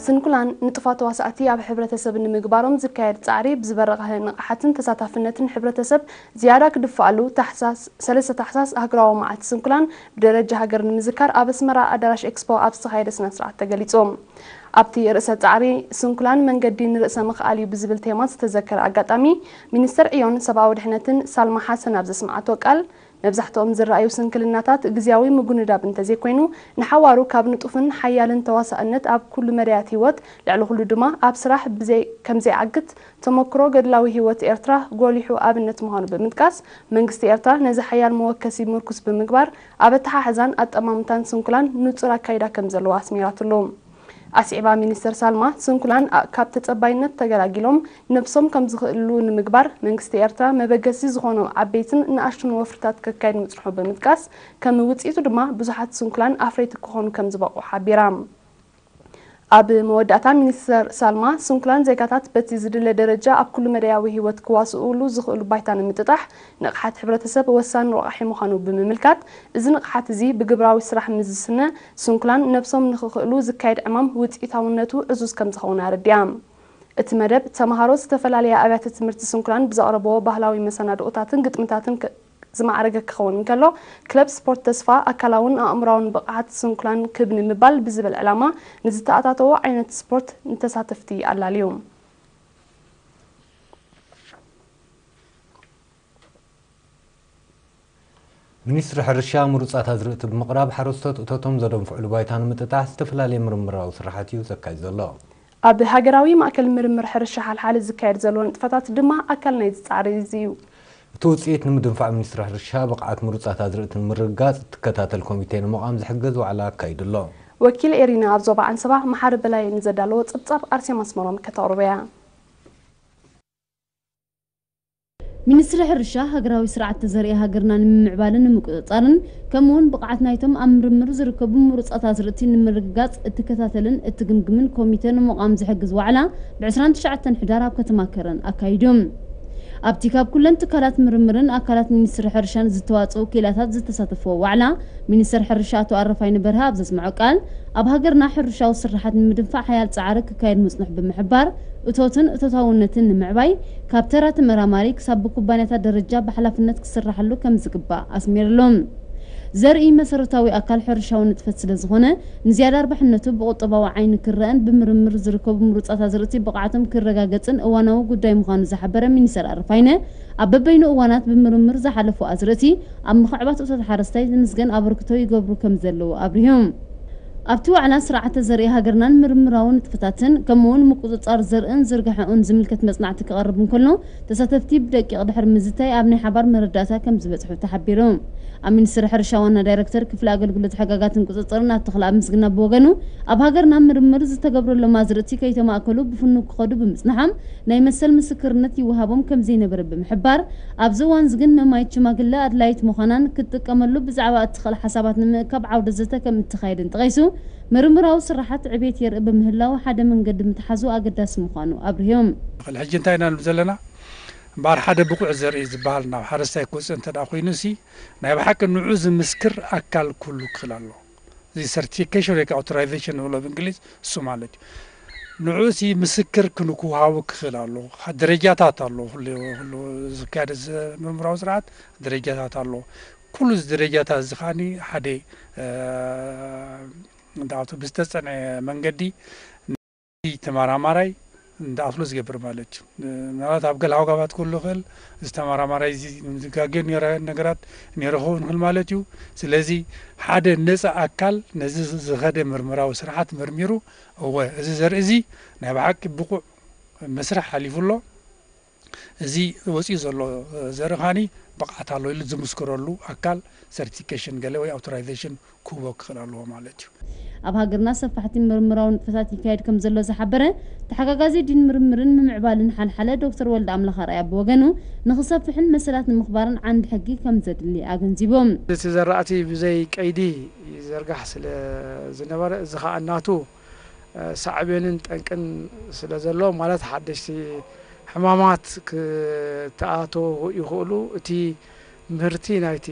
ስንኩላን ንጡፋት ተዋሳእቲ ኣብ ሕብረተሰብ ንምግባሮም ዝካየድ ጻዕሪ ብዝበረኸ ንቕሓትን ተሳታፍነትን ሕብረተሰብ ዝያዳ ክድፍኣሉ ታሕሳስ፣ ሰለስተ ታሕሳስ ሃገራዊ መዓልቲ ስንኩላን ብደረጃ ሃገር ንምዝካር ኣብ ኣስመራ ኣዳራሽ ኤክስፖ ኣብ ዝተኻየደ ስነ ስርዓት ተገሊጹ። ኣብቲ ርእሰ ጻዕሪ ስንኩላን መንገዲ ንርእሰ ምኽኣል እዩ ብዝብል ቴማ ዝተዘከረ ኣጋጣሚ ሚኒስተር ዕዮን ሰብኣዊ ድሕነትን ሳልማ ሓሰን ኣብ ዘስምዓቶ ቃል፣ መብዛሕትኦም ዝረኣዩ ስንክልናታት ግዝያዊ ምጉንዳብ እንተዘይኮይኑ፣ ንሓዋሩ ካብ ንጡፍን ሓያልን ተዋሳእነት ኣብ ኩሉ መዳያት ህይወት፣ ልዕሊ ኩሉ ድማ ኣብ ስራሕ ብዘይ-፣ ከምዘይዓግት ተመክሮ ገድላዊ ህይወት ኤርትራ ጎሊሑ ኣብነት ምዃኑ ብምጥቃስ፣ መንግስቲ ኤርትራ ነዚ ሓያል መወከሲ ምርኩስ ብምግባር፣ ኣብ ኣተሓሕዛን ኣጠማምታን ስንኩላን ንጹር ኣካይዳ ከም ዘለዎ ኣስሚራትሉ። ኣስዒባ ሚኒስተር ሳልማ፣ ስንኩላን ኣ-፣ ካብ ተጸባይነት ተገላጊሎም ነብሶም ከም ዝኽእሉ ንምግባር መንግስቲ ኤርትራ መበገሲ ዝኾኑ ዓበይትን ንኣሽቱን ወፍርታት ከካይድ ምጽንሑ ብምጥቃስ፣ ከም ውጽኢቱ ድማ ብዙሓት ስንኩላን ኣፍረይቲ ክኾኑ ከም ዝበቕዑ ሓቢራ። ኣብ መወዳእታ ሚኒስተር ሳልማ፣ ስንኩላን ዜጋታት በቲ ዝድለ ደረጃ ኣብ ኩሉ መዳያዊ ህይወት ክዋስኡሉ ዝኽእሉ ባይታ ንምጥጣሕ ንቕሓት ሕብረተሰብ ወሳኒ ረቋሒ ምዃኑ ብምምልካት፣ እዚ ንቕሓት እዚ ብግብራዊ ስራሕ ምስ ዝስነ፣ ስንኩላን ነብሶም ንኽኽእሉ ዝካየድ ዕማም ውጽኢታውነቱ ዕዙዝ ከም ዝኸውን ኣረዲኣ። እቲ መደብ፣ ተመሃሮ ዝተፈላለያ ኣብያተ ትምህርቲ ስንኩላን ብዘቕረብዎ ባህላዊ መሰናድኦታትን ግጥምታትን ክ-፣ ዝማዕረገ ክኸውን እንከሎ፣ ክለብ ስፖርት ተስፋ ኣካላውን ኣእምሮኣውን ብቕዓት ስንኩላን ክብ ንምባል ብዝብል ዕላማ ንዝተኣታተዎ ዓይነት ስፖርት ንተሳተፍቲ ኣላልዩ። ሚኒስትሪ ሕርሻ ምሩጻት ኣዝርእቲ ብምቕራብ ሓረስቶት እቶቶም ዘደንፍዕሉ ባይታ ንምጥጣሕ ዝተፈላለየ ምርምራዊ ስራሓት እዩ ዘካይድ ዘሎ። ኣብ ሃገራዊ ማእከል ምርምር ሕርሻ ሓልሓለ ዝካየድ ዘሎ ንጥፈታት ድማ ኣካል ናይዚ ጻዕሪ እዚ እዩ። እቲ ውፅኢት ንምድንፋዕ ሚኒስትሪ ሕርሻ ብቕዓት ምሩፃት ኣዝርእቲ ንምርግጋፅ እትከታተል ኮሚቴ ንምቋም ዝሕግዝ ዋዕላ ኣካይዱ ኣሎ። ወኪል ኤሪና ኣብ ዞባ ዓንሰባ መሓሪ በላይ ንዘዳለዎ ፀብፃብ ኣርሴማ ኣስመሮም ከተቕርቦ እያ። ሚኒስትሪ ሕርሻ ሃገራዊ ስርዓት ተዘርኢ ሃገርና ንምምዕባልን ንምቁፅፃርን ከምኡ እውን ብቕዓት ናይቶም ኣብ ምርምር ዝርከቡ ምሩፃት ኣዝርእቲ ንምርግጋፅ እትከታተልን እትግምግምን ኮሚተ ንምቋም ዝሕግዝ ዋዕላ ብ ዕስራን ትሽዓተን ሕዳር ኣብ ከተማ ከረን ኣካይዱ። ኣብቲ ካብ ኩለን ትካላት ምርምርን ኣካላት ሚኒስትሪ ሕርሻን ዝተዋፅኡ ክኢላታት ዝተሳተፍዎ ዋዕላ፣ ሚኒስትር ሕርሻ ኣቶ ኣረፋይነ በርሀ ኣብ ዘስምዖ ቃል፣ ኣብ ሃገርና ሕርሻዊ ስርሓት ንምድንፋዕ ሓያል ፃዕሪ ክካየድ ምፅንሑ ብምሕባር፣ እቶትን እቶታውነትን ንምዕባይ ካብ ተራ ተመራማሪ ክሳብ ብኩባንያታት ደረጃ ብሓላፍነት ክስራሓሉ ከምዝግባእ ኣስሚርሉ። ዘርኢ መሰረታዊ ኣካል ሕርሻዊ ንጥፈት ስለዝኾነ፣ ንዝያዳ ኣርባሕነቱ ብቁጠባዊ ዓይኒ ክረኣን ብምርምር ዝርከቡ ምሩፃት ኣዝርእቲ ብቕዓቶም ክረጋገፅን እዋናዊ ጉዳይ ምዃኑ ዝሓበረ ሚኒስተር ኣረፋይነ፣ ኣብ በበይኑ እዋናት ብምርምር ዝሓለፉ ኣዝርእቲ ኣብ ምኽዕባት እቶት ሓረስታይ ዝምስገን ኣበርክቶ ይገብሩ ከምዘለዉ ኣብሪሁ። ኣብቲ ዋዕላ ስርዓተ ዘርኢ ሃገርናን ምርምራዊ ንጥፈታትን ከምኡውን ምቁፅፃር ዘርእን ዝርጋሐኡን ዝምልከት መፅናዕቲ ክቐርብ እንከሎ፣ ተሳተፍቲ ብደቂቕ ድሕሪ ምዝታይ ኣብ ናይ ሓባር መረዳእታ ከምዝበፅሑ ተሓቢሩ። ኣብ ሚኒስትሪ ሕርሻ ዋና ዳይረክተር ክፍሊ ኣገልግሎት ሕጋጋትን ቁፅፅርን ኣቶ ክልኣብ ምስግና ብወገኑ፣ ኣብ ሃገርና ምርምር ዝተገብረሎም ኣዝርእቲ ከይተማእከሉ ብፍኑው ክኸዱ ብምፅንሖም ናይ መሰል ምስክርነት ይወሃቦም ከምዘይነበረ ብምሕባር፣ ኣብዚ እዋን እዚ ግን መማይት ሽማግለ ኣድላይት ምዃናን ክትጥቀመሉ ብዛዕባ እትኽእል ሓሳባት ንምእካብ ዓውደ ዘተ ከም እተኻየደን ጠቒሱ፣ ምርምራዊ ስራሓት ዕቤት የርኢ ብምህላው ሓደ መንገዲ ምትሓዙ ኣገዳሲ ምዃኑ ኣብሪሆም። ሕጂ እንታይ ኢና ንብል ዘለና? እምበኣር ሓደ ብቑዕ ዘርኢ ዝበሃል ናብ ሓረስታይ ክወፅእ እንተ ደኣ ኮይኑሲ ናይ ብሓቂ ንዑ ዝምስክር ኣካል ክህሉ ክኽእል ኣለዎ። እዚ ሰርቲፊኬሽን ወይ ከዓ ኣውቶራይዜሽን ንብሎ ብእንግሊዝ እሱ ማለት እዩ። ንዑ ሲ ምስክር ክንክውሃቡ ክኽእል ኣለዎ። ደረጃታት ኣለዎ። ኩሉ ዝካየድ ምርምራዊ ስርዓት ደረጃታት ኣለዎ። ኩሉ እዚ ደረጃታት እዚ ከዓኒ ሓደ እንዳቱ ብዝተፀንዐ መንገዲ ተመራማራይ እንዳኣፍሎ ዝገብር ማለት እዩ። ምናልባት ኣብ ገለ ሃውጋባት ክህሉ ይኽእል፣ እዚ ተመራማራይ እዚ ዝጋገ ነገራት ነይረ ክኸውን ይኽእል ማለት እዩ። ስለዚ ሓደ ነፃ ኣካል ነዚ ዝኸደ ምርምራዊ ስርሓት መርሚሩ፣ እወ እዚ ዘርኢ እዚ ናይ ብሓቂ ብቑዕ መስርሕ ሓሊፉ ኣሎ፣ እዚ ወፂኡ ዘሎ ዘርኢ ኻኒ ብቕዓት ኣሎ ኢሉ ዝምስክረሉ ኣካል ሰርቲፊኬሽን ገለ ወይ ኣውቶራይዜሽን ክህቦ ክኽእል ኣለዎ ማለት እዩ። ኣብ ሃገርና ሰፋሕቲ ምርምራዊ ንጥፈታት ይካየድ ከም ዘሎ ዝሓበረ ተሓጋጋዚ ዲን ምርምርን ምምዕባልን ሓልሓለ ዶክተር ወልደ ኣምላኽ ኣርኣያ ብወገኑ ንኽሰፍሕን መሰላት ንምኽባርን ዓንዲ ሕጊ ከም ዘድሊ ኣገንዚቡ። እቲ ዘራእቲ ብዘይ ቀይዲ ይዘርጋሕ ስለ ዝነበረ እዚ ኸኣ እናቱ ሳዕቤንን ጠንቅን ስለ ዘሎ ማለት ሓደሽቲ ሕማማት ክተኣተዉ ይኽእሉ እቲ ምህርቲ ናይቲ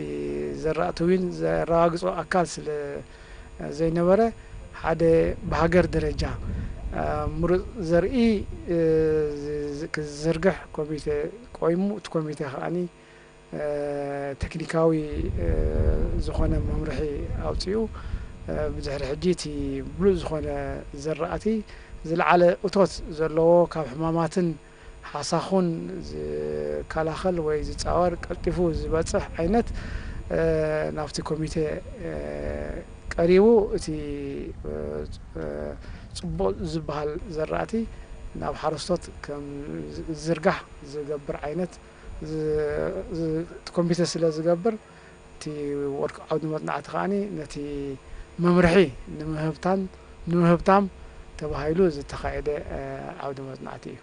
ዘራእቲ እውን ዘረጋግጾ ኣካል ስለ ዘይነበረ ሓደ ብሃገር ደረጃ ምሩፅ ዘርኢ እ፣ ዝ- ዝ- ክዝርግሕ ኮሚቴ ቆይሙ፣ እቲ ኮሚቴ ከዓኒ እ፣ ቴክኒካዊ እ፣ ዝኾነ መምርሒ ኣውፂኡ። እ፣ ብድሕሪ ሕጂ እቲ ሙሉእ ዝኾነ ዝራእቲ ዝለዓለ እቶት ዘለዎ፣ ካብ ሕማማትን ሓሳኹን ዝከላኸል ወይ ዝፃወር፣ ቀልጢፉ ዝበፅሕ ዓይነት እ፣ ናብቲ ኮሚቴ እ፣ ቀሪቡ፣ እቲ እ፣ እ፣ ፅቡቕ ዝበሃል ዘራእቲ ናብ ሓረስቶት ከም ዝ- ዝርጋሕ ዝገብር ዓይነት ዝ- ዝ- እቲ ኮሚቴ ስለ ዝገብር፣ እቲ ወርክ ዓውዲ መፅናዕቲ ከዓኒ ነቲ መምርሒ ንምህብታን ንምህብታም ተባሂሉ ዝተኻየደ እ፣ ዓውዲ መፅናዕቲ እዩ።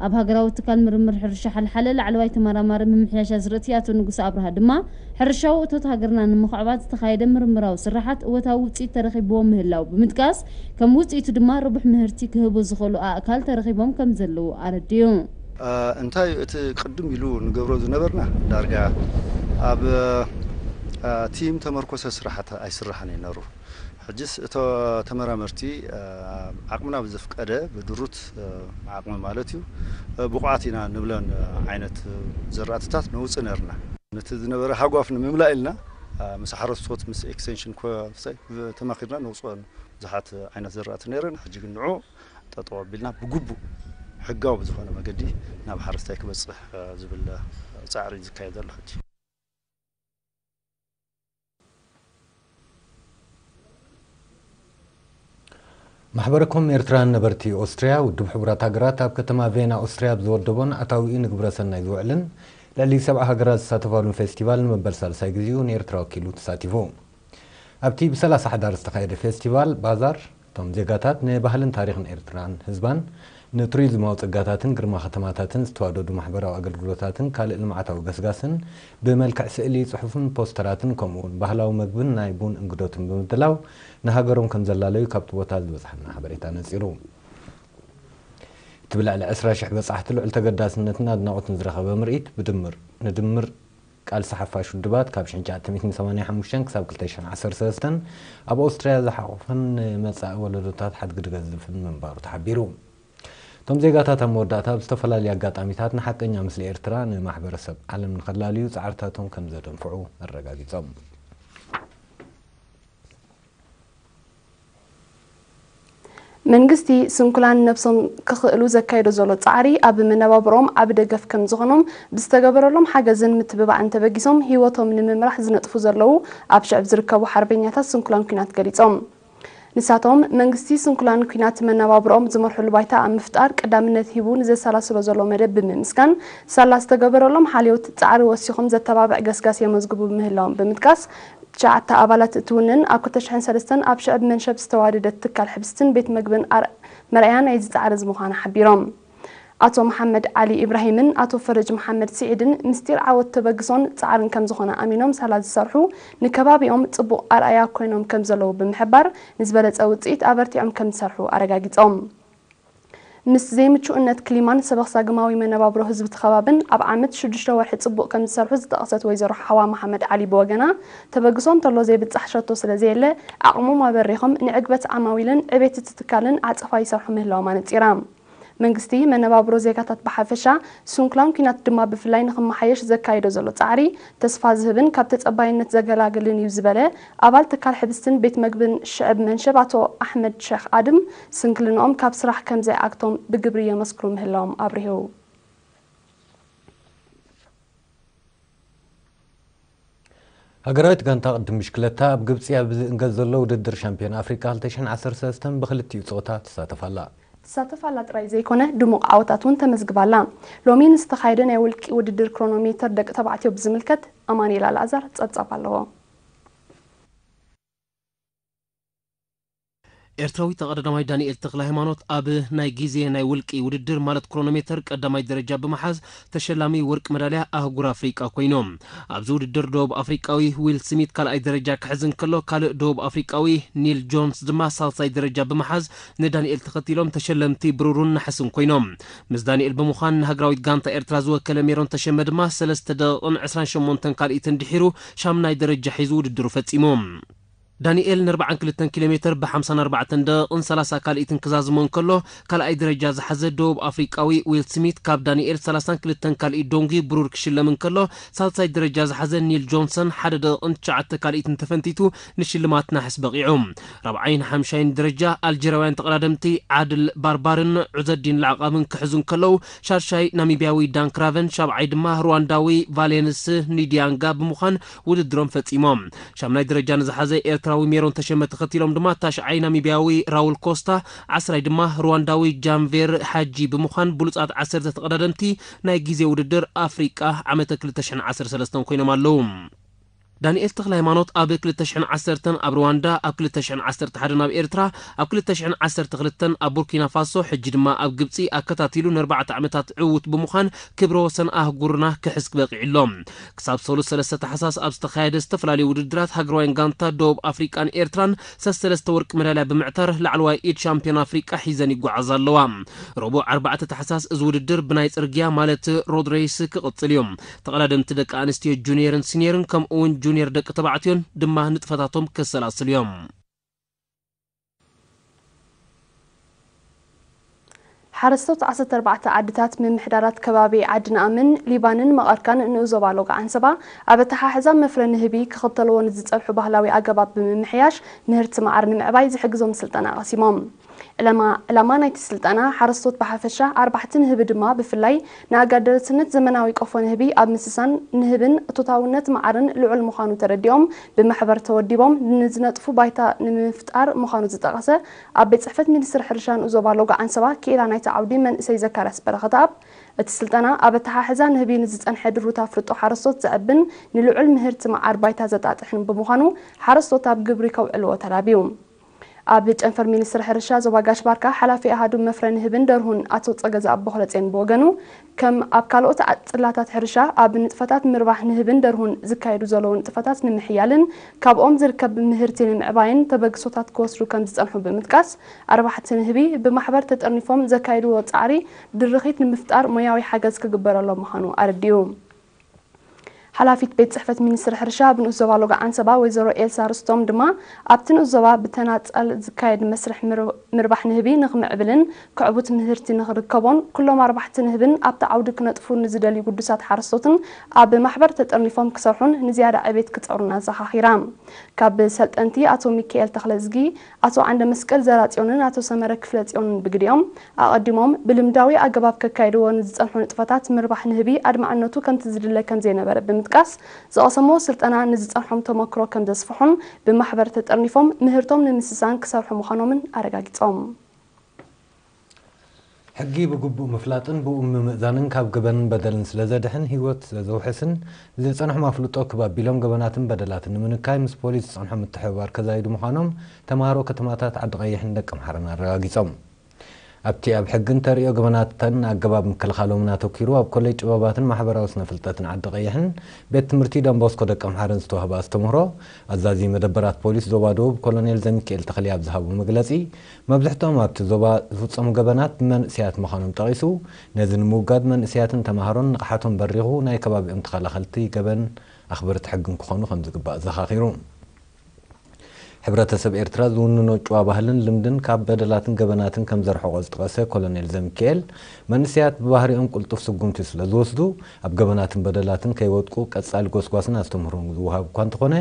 ኣብ ሃገራዊ ትካል ምርምር ሕርሻ ሓልሓለ ላዕለዋይ ተመራማሪ ምምሕያሽ ኣዝርእቲ ኣቶ ንጉሰ ኣብርሃ ድማ፣ ሕርሻዊ እቶት ሃገርና ንምኽዕባት ዝተኻየደ ምርምራዊ ስራሓት እወታዊ ውፅኢት ተረኺብዎ ምህላው ብምጥቃስ፣ ከም ውፅኢቱ ድማ ርቡሕ ምህርቲ ክህቡ ዝኽእሉ ኣእካል ተረኺቦም ከም ዘለዉ ኣረድዩ። እ፣ እንታይ እቲ ቅድም ኢሉ ንገብሮ ዝነበርና ዳርጋ ኣብ እ፣ ቲም ተመርኮሰ ስራሓት ኣይስራሕን እዩ ነሩ። ሕጅስ እቶ ተመራመርቲ እ፣ ዓቕምና ብዘፍቀደ ብድሩት እ፣ ዓቕሚ ማለት እዩ እ፣ ብቑዓት ኢና ንብለን እ፣ ዓይነት እ፣ ዘራእትታት ነውፅእ ነርና። ነቲ ዝነበረ ሃጓፍ ንምምላእ ኢልና እ፣ ምስ ሓረስቶት ምስ ኤክስቴንሽን ኮ- ተማኺርና ነውፅኦ ብዙሓት ዓይነት ዘራእቲ ነይረን። ሕጂ ግን ንዑ ጠጠው ኣቢልና ብግቡእ ሕጋዊ ብዝኾነ መገዲ ናብ ሓረስታይ ክበፅሕ እ፣ ዝብል እ፣ ፃዕሪ ዝካየድ ዘሎ ሕጂ። ማሕበረ ኮም ኤርትራውያን ነበርቲ ኦስትርያ፣ ውድብ ሕቡራት ሃገራት ኣብ ከተማ ቬና ኦስትርያ ኣብ ዝወደቦን ኣታዊኡ ንግብረ ሰናይ ዝውዕልን ልዕሊ ሰብዓ ሃገራት ዝሳተፋሉን ፌስቲቫል ንመበል ሳልሳይ ግዜኡ ንኤርትራ ወኪሉ ተሳቲፉ። ኣብቲ ብ ሰላሳ ሕዳር ዝተኻየደ ፌስቲቫል ባዛር፣ እቶም ዜጋታት ንባህልን ታሪኽን ኤርትራን ህዝባን፣ ንቱሪዝማዊ ጸጋታትን ግርማ ከተማታትን ዝተዋደዱ ማሕበራዊ ኣገልግሎታትን ካልእ ልምዓታዊ ገስጋስን ብመልክዕ ስእሊ፣ ጽሑፍን ፖስተራትን ከምኡውን ባህላዊ መግብን ናይ ቡን እንግዶትን ብምድላው ንሃገሮም ከም ዘላለዩ ካብቲ ቦታ ዝበጽሓና ሓበሬታ ነጺሩ። እቲ ብልዕሊ ዕስራ ሽሕ በጻሕቲ ልዑል ተገዳስነትን ኣድናቖትን ዝረኸበ ምርኢት ብድምር ንድምር ቃልሲ ሓፋሽ ውድባት ካብ ሽሕን ትሽዓተ ሚእትን ሰማንያን ሓሙሽተን ክሳብ ክልተ ሽሕን ዓሰርተ ሰለስተን ኣብ ኣውስትርያ ዝሓቖፈን ንመጻኢ ወለዶታት ሓድጊ ዝገዝፍን ምንባሩ ተሓቢሩ። እቶም ዜጋታት ኣብ መወዳእታ ኣብ ዝተፈላለዩ ኣጋጣሚታት ንሓቀኛ ምስሊ ኤርትራ ንማሕበረሰብ ዓለም ንኸላልዩ ጻዕርታቶም ከም ዘደንፍዑ ኣረጋጊጾም። መንግስቲ ስንኩላን ነብሶም ክኽእሉ ዘካየዶ ዘሎ ጻዕሪ ኣብ መነባብሮኦም ዓቢ ደገፍ ከም ዝኾኖም ብዝተገበረሎም ሓገዝን ምትብባዕን ተበጊሶም ህይወቶም ንምምራሕ ዝነጥፉ ዘለዉ ኣብ ሽዕብ ዝርከቡ ሓርበኛታት ስንኩላን ኲናት ገሊጾም። ንሳቶም መንግስቲ ስንኩላን ኲናት መነባብሮኦም ዝመርሕሉ ባይታ ኣብ ምፍጣር ቀዳምነት ሂቡ ንዘሰላስሎ ዘሎ መደብ ብምምስጋን ሳላ ዝተገበረሎም ሓልዮት ጻዕሪ ወሲኾም ዘተባብዕ ገስጋስ የመዝግቡ ምህላዎም ብምጥቃስ ትሽዓተ ኣባላት እትውንን ኣብ ክልተ ሽሕን ሰለስተን ኣብ ሽዕብ መንሸብ ዝተዋደደት ትካል ሕብስትን ቤት መግብን ኣር- መርኣያ ናይዚ ጻዕሪ እዚ ምዃና ሓቢሮም። ኣቶ መሓመድ ዓሊ ኢብራሂምን ኣቶ ፈረጅ መሓመድ ስዒድን ምስጢር ዓወት ተበግሶን ጻዕርን ከም ዝኾነ ኣሚኖም ሳላ ዝሰርሑ ንከባቢኦም ጽቡቕ ኣርኣያ ኮይኖም ከም ዘለዉ ብምሕባር ንዝበለጸ ውጽኢት ኣበርቲዖም ከም ዝሰርሑ ኣረጋጊጾም። ምስ ዘይምቹእነት ክሊማን ሰበኽሳግማዊ መነባብሮ ህዝቢ እቲ ከባብን ኣብ ዓመት ሽዱሽተ ወርሒ ጽቡቕ ከም ዝሰርሑ ዝጠቐሰት ወይዘሮ ሓዋ መሓመድ ዓሊ ብወገና፣ ተበግሶ እንተሎ ዘይብጻሕ ሸቶ ስለ ዘየለ፣ ዓቕሞም ኣበሪኾም ንዕግበት ዓማዊልን ዕቤት እቲ ትካልን ዓጸፋ ይሰርሑ ምህላዎም ኣነጺራ። መንግስቲ መነባብሮ ዜጋታት ብሓፈሻ፣ ስንኩላን ኲናት ድማ ብፍላይ ንኽመሓየሽ ዘካይዶ ዘሎ ጻዕሪ ተስፋ ዝህብን ካብ ተጸባይነት ዘገላግልን እዩ ዝበለ ኣባል ትካል ሕብስትን ቤት መግብን ሽዕብ መንሸብ ኣቶ ኣሕመድ ሸኽ ኣድም፣ ስንክልንኦም ካብ ስራሕ ከም ዘይዓግቶም ብግብሪ የመስክሩ ምህላዎም ኣብሪሁ። ሃገራዊት ጋንታ ቅድም ብሽክለታ ኣብ ግብጺ ኣብ ዝእንገድ ዘሎ ውድድር ሻምፒዮን ኣፍሪቃ ክልተ ሽሕን ዓሰርተ ሰለስተን ብክልቲኡ ጾታ ትሳተፍ ኣላ። ትሳተፍ ኣላ ጥራይ ዘይኮነ፣ ድሙቕ ዓወታት እውን ተመዝግባ ኣላ። ሎሚ ንዝተኻየደ ናይ ውልቂ ውድድር ክሮኖሜተር ደቂ ተባዕትዮ ብዝምልከት ኣማኑኤል ኣልኣዛር ጸብጻብ ኣለዎ። ኤርትራዊ ተቐዳዳማይ ዳንኤል ተኽለ ሃይማኖት ኣብ ናይ ግዜ ናይ ውልቂ ውድድር ማለት ክሮኖሜተር ቀዳማይ ደረጃ ብምሓዝ ተሸላሚ ወርቂ መዳልያ ኣህጉር ኣፍሪቃ ኮይኑ። ኣብዚ ውድድር ደቡብ ኣፍሪቃዊ ዊል ስሚት ካልኣይ ደረጃ ክሕዝ እንከሎ፣ ካልእ ደቡብ ኣፍሪቃዊ ኒል ጆንስ ድማ ሳልሳይ ደረጃ ብምሓዝ ንዳንኤል ተኸቲሎም ተሸለምቲ ብሩርን ነሓስን ኮይኖም። ምስ ዳንኤል ብምዃን ንሃገራዊት ጋንታ ኤርትራ ዝወከለ ሜሮን ተሸመ ድማ ሰለስተ ደቂቕን ዕስራን ሸሞንተን ካልኢትን ድሒሩ ሻምናይ ደረጃ ሒዙ ውድድሩ ፈጺሙ። ዳንኤል ን ኣርባዓን ክልተን ኪሎ ሜትር ብ ሓምሳን ኣርባዕተን ደቂቕን ሰላሳ ካልኢትን ክዛዝሞ እንከሎ፣ ካልኣይ ደረጃ ዝሓዘ ደቡብ ኣፍሪቃዊ ዊል ስሚት ካብ ዳንኤል ሰላሳን ክልተን ካልኢት ዶንጊ ብሩር ክሽለም እንከሎ፣ ሳልሳይ ደረጃ ዝሓዘ ኒል ጆንሰን ሓደ ደቂቕን ትሽዓተ ካልኢትን ተፈንቲቱ ንሽልማት ናሕስ በቒዑ። ራብዓይን ሓምሻይን ደረጃ ኣልጀርያውያን ተቐዳደምቲ ዓድል ባርባርን ዑዘዲን ላዕቃብን ክሕዙ እንከለዉ፣ ሻድሻይ ናሚብያዊ ዳን ክራቨን፣ ሻብዓይ ድማ ሩዋንዳዊ ቫሌንስ ኒዲያንጋ ብምዃን ውድድሮም ፈጺሞም። ሻምናይ ደረጃ ንዝሓዘ ኤርትራዊ ሜሮን ተሸመ ተኸቲሎም ድማ ታሽዓይ ናሚብያዊ ራውል ኮስታ፣ ዓስራይ ድማ ሩዋንዳዊ ጃንቬር ሓጂ ብምዃን ብሉጻት ዓሰርተ ተቐዳደምቲ ናይ ግዜ ውድድር ኣፍሪቃ ዓመተ ክልተ ሽሕን ዓሰርተ ሰለስተን ኮይኖም ኣለዉ። ዳንኤል ተኽለ ሃይማኖት ኣብ ክልተ ሽሕን ዓሰርተን ኣብ ሩዋንዳ፣ ኣብ ክልተ ሽሕን ዓሰርተ ሓደን ኣብ ኤርትራ፣ ኣብ ክልተ ሽሕን ዓሰርተ ክልተን ኣብ ቡርኪና ፋሶ፣ ሕጂ ድማ ኣብ ግብጺ ኣከታቲሉ ንኣርባዕተ ዓመታት ዕዉት ብምዃን ክብረ ወሰን ኣህጉርና ክሕዝ በቒዑ ኣሎ። ክሳብ ሰሉስ ሰለስተ ታሕሳስ ኣብ ዝተኻየደ ዝተፈላለዩ ውድድራት ሃገራውያን ጋንታ ደቡብ ኣፍሪቃን ኤርትራን ሰሰለስተ ወርቂ መዳልያ ብምዕታር ላዕለዋይ ኢድ ሻምፒዮን ኣፍሪቃ ሒዘን ይጓዓዛ ኣለዋ። ረቡዕ ኣርባዕተ ታሕሳስ እዚ ውድድር ብናይ ጽርግያ ማለት ሮድ ሬስ ክቕጽል እዩ። ተቐዳደምቲ ደቂ ኣንስትዮ ጁኒየርን ሲኒየርን ከምኡ እውን ጁኒየር ደቂ ተባዕትዮን ድማ ንጥፈታቶም ከሰላስሉ እዮም። ሓረስቶት ዓሰርተ ኣርባዕተ ዓድታት ምምሕዳራት ከባቢ ዓዲ ነኣምን ሊባንን መቐርካን ንኡስ ዞባ ሎጋ ዓንሰባ ኣብ ኣተሓሕዛ መፍረ ንህቢ ክኽተልዎ ንዝጸንሑ ባህላዊ ኣገባብ ብምምሕያሽ ምህርቲ መዓር ንምዕባይ ዝሕግዞም ስልጠና ቀሲሞም። ዕላማ ዕላማ ናይቲ ስልጠና ሓረስቶት ብሓፈሻ ኣርባሕቲ ንህቢ ድማ ብፍላይ ንኣጋደልትነት ዘመናዊ ቆፎ ንህቢ ኣብ ምስሳን ንህብን እቶታውነት መዓርን ልዑል ምዃኑ ተረዲኦም ብማሕበር ተወዲቦም ንዝነጥፉ ባይታ ንምፍጣር ምዃኑ ዝጠቐሰ ኣብ ቤት ጽሕፈት ሚኒስትሪ ሕርሻ ንኡስ ዞባ ሎጋ ዓንሰባ ክኢላ ናይቲ ዓውዲ መንእሰይ ዘካርያስ በረኸተኣብ፣ እቲ ስልጠና ኣብ ኣተሓሕዛ ንህቢ ንዝጸንሐ ድሩት ኣፍልጦ ሓረስቶት ዘዕብን ንልዑል ምህርቲ መዓር ባይታ ዘጣጥሕን ብምዃኑ ሓረስቶት ኣብ ግብሪ ከውዕልዎ ተላብዩ። ኣብ ጨንፈር ሚኒስትሪ ሕርሻ ዞባ ጋሽ ባርካ ሓላፊ ኣሃዱ መፍረ ንህብን ደርሁን ኣቶ ጸገዛ ኣቦክለጼን ብወገኑ፣ ከም ኣብ ካልኦት ዓ- ጽላታት ሕርሻ ኣብ ንጥፈታት ምርባሕ ንህብን ደርሁን ዝካየዱ ዘለዉ ንጥፈታት ንምሕያልን ካብኦም ዝርከብ ምህርቲ ንምዕባይን ተበግሶታት ክወስዱ ከም ዝጸንሑ ብምጥቃስ፣ ኣርባሕቲ ንህቢ ብማሕበር ተጠርኒፎም ዘካየድዎ ጻዕሪ ድርኺት ንምፍጣር ሞያዊ ሓገዝ ክግበረሎም ምዃኑ ኣረዲኡ። ሓላፊት ቤት ጽሕፈት ሚኒስትሪ ሕርሻ ኣብ ንኡስ ዞባ ሎጋ ዓንሰባ ወይዘሮ ኤልሳ ርስቶም ድማ ኣብቲ ንኡስ ዞባ ብተናጸል ዝካየድ መስርሕ ምር- ምርባሕ ንህቢ ንኽምዕብልን ክዕቡት ምህርቲ ንኽርከቦን ኩሎም ኣርባሕቲ ንህብን ኣብቲ ዓውዲ ክነጥፉ ንዝደልዩ ግዱሳት ሓረስቶትን ኣብ ማሕበር ተጠርኒፎም ክሰርሑን ንዝያዳ ዕቤት ክጸሩን ኣዘኻኺራ። ካብ ሰልጠንቲ ኣቶ ሚካኤል ተኽለዝጊ፣ ኣቶ ዓንደ መስቀል ዘራጽዮንን ኣቶ ሰመረ ክፍለጽዮንን ብግዲኦም፣ ኣቐዲሞም ብልምዳዊ ኣገባብ ከካይድዎ ንዝጸንሑ ንጥፈታት ምርባሕ ንህቢ ኣድማዕነቱ ከምቲ ዝድለ ከም ዘይነበረ ብምጥቃስ፣ ዝቐሰምዎ ስልጠና ንዝጸንሖም ተመክሮ ከም ዘስፍሑን ብማሕበር ተጠርኒፎም ምህርቶም ንምስሳን ክሰርሑ ምዃኖምን ኣረጋጊጾም። ሕጊ ብግቡእ ምፍላጥን ብኡ ምምእዛንን ካብ ገበንን በደልን ስለ ዘድሕን፣ ህይወት ስለ ዘውሕስን፣ ዝጸንሖም ኣፍልጦ ክብ ኣቢሎም ገበናትን በደላትን ንምንካይ ምስ ፖሊስ ዝጸንሖም ምትሕብባር ከዛይዱ ምዃኖም ተማሃሮ ከተማታት ዓዲ ቀይሕን ደቀምሓረን ኣረጋጊጾም። ኣብቲ ኣብ ሕግን ተርእዮ ገበናትን ኣገባብ ምክልኻሎምን ኣተኲሩ ኣብ ኮሌጅ ጥበባትን ማሕበራዊ ስነ ፍልጠትን ዓዲ ቀይሕን ቤት ትምህርቲ ዶንቦስኮ ደቀምሓረን ዝተዋህበ ኣስተምህሮ፣ ኣዛዚ መደበራት ፖሊስ ዞባ ደቡብ ኮሎኔል ዘሚካኤል ተኽሊ ኣብ ዝሃቦ መግለጺ፣ መብዝሕትኦም ኣብቲ ዞባ ዝፍጸሙ ገበናት ብመንእሰያት ምዃኖም ጠቒሱ፣ ነዚ ንምውጋድ መንእሰያትን ተማሃሮን ንቕሓቶም በሪኹ ናይ ከባቢኦም ተኸላኸልቲ ገበን ኣኽበርቲ ሕግን ክኾኑ ከም ዝግባእ ዘኻኺሩ። ሕብረተሰብ ኤርትራ ዝውንኖ ጭዋ ባህልን ልምድን ካብ በደላትን ገበናትን ከም ዘርሕቖ ዝጠቐሰ ኮሎኔል ዘሚካኤል፣ መንእሰያት ብባህሪኦም ቅልጡፍ ስጉምቲ ስለ ዝወስዱ፣ ኣብ ገበናትን በደላትን ከይወድቁ ቀጻሊ ጎስጓስን ኣስተምህሮን ዝወሃብ እኳ እንተኾነ፣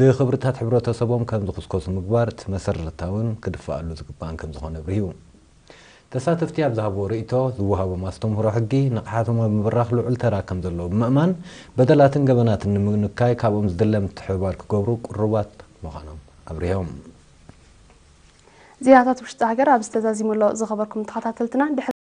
ብኽብርታት ሕብረተሰቦም ከም ዝኹስኮሱ ምግባር እቲ መሰረታውን ክድፈኣሉ ዝግባእን ከም ዝኾነ ኣብሪሁ። ተሳተፍቲ ኣብ ዝሃብዎ ርእይቶ፣ ዝወሃቦም ኣስተምህሮ ሕጊ ንቕሓቶም ኣብ ምብራኽ ልዑል ተራ ከም ዘለዎ ብምእማን፣ በደላትን ገበናትን ንምንካይ ካብኦም ዝድለ ምትሕብባር ክገብሩ ቅሩባት ምዃኖም ኣብሪሆም። ዜናታት ውሽጢ ሃገር ኣብዚ ተዛዚሙ ኣሎ። ዝኸበርኩም ተኸታተልትና፣ ድሕሪ